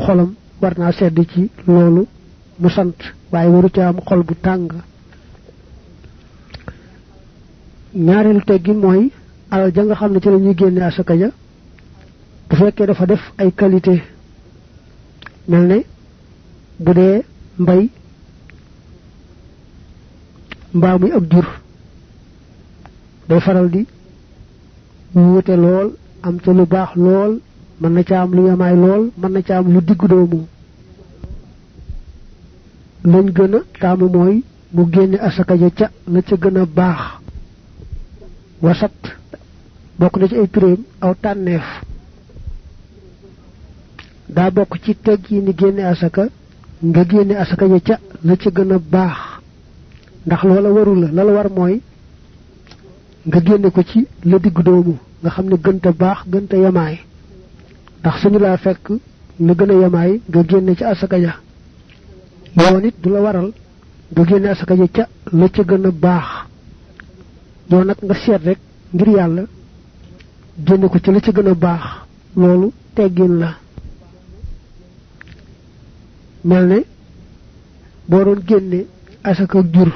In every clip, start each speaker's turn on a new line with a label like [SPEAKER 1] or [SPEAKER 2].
[SPEAKER 1] xolam war naa sedd ci loolu mu sant waaye waru ca am xol bu tàng. ñaareelu teggin mooy alal ja nga xam ne ci la ñuy génne asaka ja bu fekkee dafa def ay qualité mel ne bu dee mbay mbaa muy ab jur day faral di wuute lool am ca lu baax lool mën na ca am lu yemaay lool mën na ca am lu diggu doomu. lañ gën a taamu mooy mu génne asaka ja ca la ca gën a baax. wasat bokk na ci ay turéem aw tànneef daa bokk ci tegg yi ni génne asaka nga génne asaka ja ca la ca gën a baax ndax loola waru la la war mooy nga génne ko ci la diggu doomu nga xam ne gënta baax gënta yemaay ndax suñu laa fekk la gën a yemaay nga génne ci asaka ja yow nit du la waral nga génne asaka ja ca la ca gën a baax yow nag nga seet rek ngir yàlla génne ko ci la ca gën a baax loolu teggin la. mel ne boo doon génne asaka jur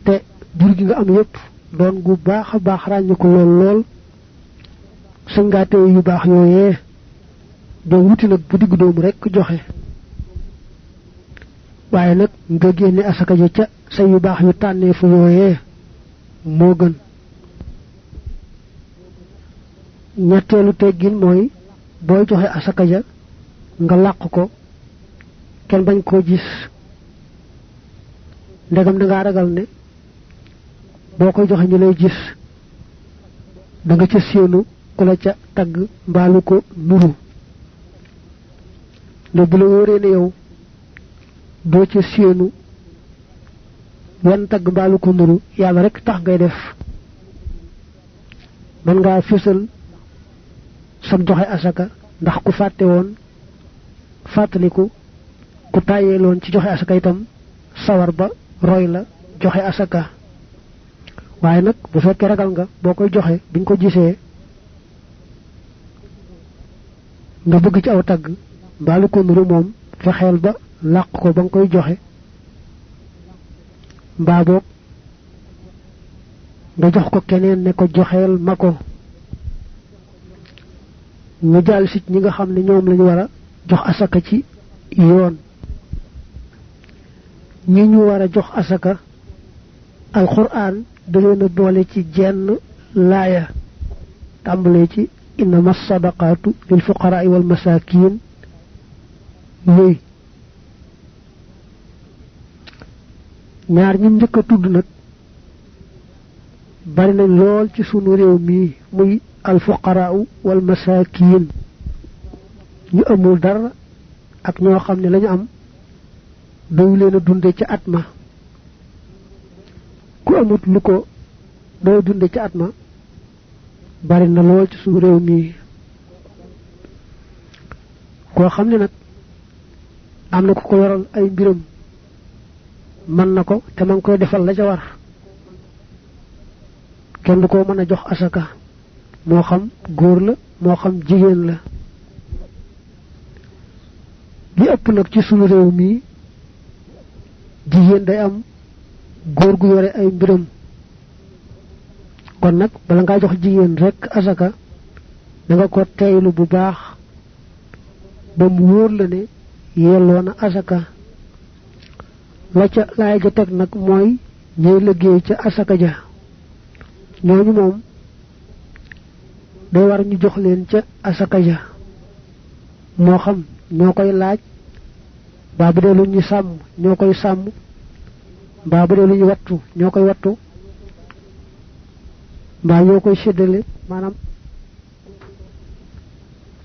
[SPEAKER 1] te jur gi nga am yépp doon gu baax a baax ràññi ko lool sa ngaate yu baax yooyee doo wuti nag bu diggu doomu rekk joxe waaye nag nga génne asaka ja ca sa yu baax yu tànneefu yooyee moo gën. ñetteelu teggin mooy booy joxe asaka ja nga làq ko kenn bañ koo gis ndegam dangaa ragal ne boo koy joxe ñu lay gis da nga ca séenu ku la ca tagg mbaalu ko nuru ne bu la wóoree ne yow doo ca séenu wenn tagg mbaalu ko nuru yàlla rek tax ngay def mën ngaa fésal sag joxe asaka ndax ku fàtte woon fàttaliku ku tàyyeeloon ci joxe asaka itam sawar ba roy la joxe asaka waaye nag bu fekkee ragal nga boo koy joxe biñ ko gisee nga bëgg ci aw tagg mbaalu ko nuru moom fexeel ba làq ko ba nga koy joxe mbaa boog nga jox ko keneen ne ko joxeel ma ko. ñu jàll si ñi nga xam ne ñoom lañu war a jox asaka ci yoon. ñi ñu war a jox asaka alquran da leen a boole ci jenn laaya tàmbalee ci innama sadaqaatu lil fuqaraa wal masaakiin yooyu ñaar ñi njëkk a tudd nag bari nañ lool ci sunu réew mii muy alfuqaraa wal masaakiin ñu amul dara ak ñoo xam ne lañu am doyu leen a dunde ci at ma ku amut lu ko doy dunde ci at ma bari na lool ci suñu réew mii koo xam ne nag am na ku ko yoral ay mbiram mën na ko te ma ngi koy defal la ca war kenn du ko mën a jox asaka moo xam góor la moo xam jigéen la li ëpp nag ci suñu réew mii jigéen day am góor gu yore ay mbiram kon nag bala ngaa jox jigéen rekk asaka da nga ko teylu bu baax ba mu wóor la ne yelloo na asaka la ca laay ja teg nag mooy ñooy liggéey ca asaka ja ñooñu moom day war ñu jox leen ca asaka ja moo xam ñoo koy laaj mbaa bu dee lu ñu sàmm ñoo koy sàmm mbaa bu dee lu ñu wattu ñoo koy wattu mbaa ñoo koy séddale maanaam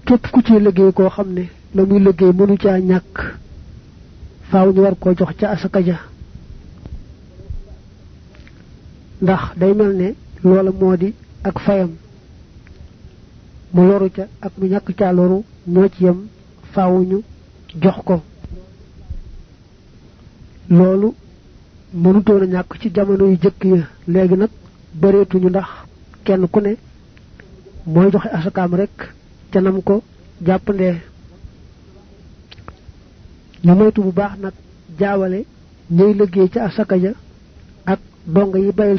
[SPEAKER 1] képp ku ci liggéey koo xam ne la muy liggéey mënu caa ñàkk faaw ñu war koo jox ca asaka ja ndax day mel ne loola moo di ak fayam mu loru ca ak mu ñàkk caa loru ñoo ci yem faaw ñu jox ko loolu mënutoon a ñàkk ci jamono yu jëkk ya léegi nag bëreetuñu ndax kenn ku ne mooy joxe asakaam rek ca nam ko jàppandee ñu moytu bu baax nag jaawale ñay liggéey ci asaka ja ak donga yi bayal